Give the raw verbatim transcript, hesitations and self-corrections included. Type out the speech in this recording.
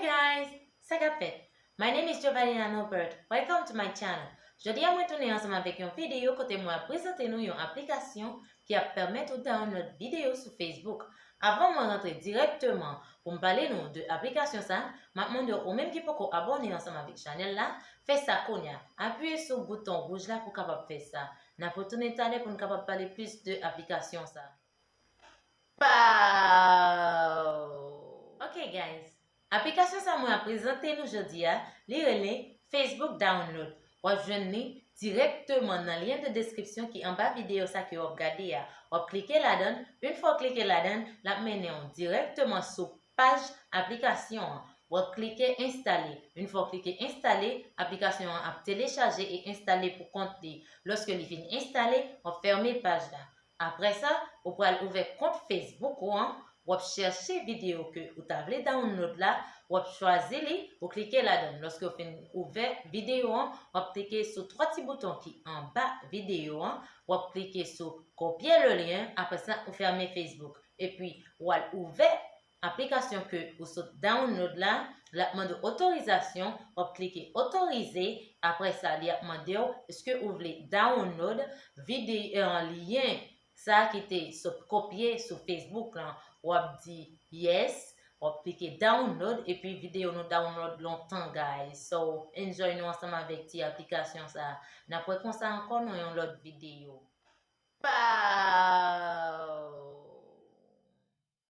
Guys, sa k ap fèt? My name is Jovanina Norbert. Welcome to my channel. Jodi a mwen tounen ansanm avèk yon videyo kote mwen ap prezante nou yon aplikasyon ki ap pèmèt ou download videyo sou Facebook. Avan mwen rantre dirèkteman pou m pale nou de aplikasyon sa, m ap mande w, ou menm ki poko abòne ansanm avèk chanèl la, fè sa kounye a. Apiye sou bouton wouj la pou w kapab fè sa. N ap retounen talè pou n kapab pale plis de aplikasyon sa. Pow! Ok guys, aplikasyon sa mwen ap prezante nou jodi a, li rele Facebook Download. W ap jwenn li dirèkteman nan lyen de deskripsyon ki anba videyo sa ke w ap gade a. W ap klike ladan l, yon fwa w klike ladan l, l ap mennen w dirèkteman sou paj aplikasyon an. W ap klike enstale. Yon fwa w klike enstale, aplikasyon an ap telechaje e enstale pou kont li. Lòske li fin enstale, w ap fèmen paj la. Apre sa, ou pral ouvè kont Facebook ou an, w ap chèche videyo ke ou ta vle download la, w ap chwazi li, ou klike ladan l. Lòske w fin ouvè videyo an, w ap klike sou twa ti bouton ki anba videyo an, w ap klike sou copier le lien, apre sa, ou fèmen Facebook. Epi, w al ouvè aplikasyon ke ou sot download la, l ap mande w otorizasyon, w ap klike otorize, apre sa, li ap mande w, èske ou vle download videyo, lyen sa ki te sot kopye sou Facebook lan, w ap di yes, w ap klike download, epi videyo nou download lontan, guys. So, enjoy nou ansanm avèk ti aplikasyon sa. N ap wè konsa ankò nan yon lòt videyo. Pow!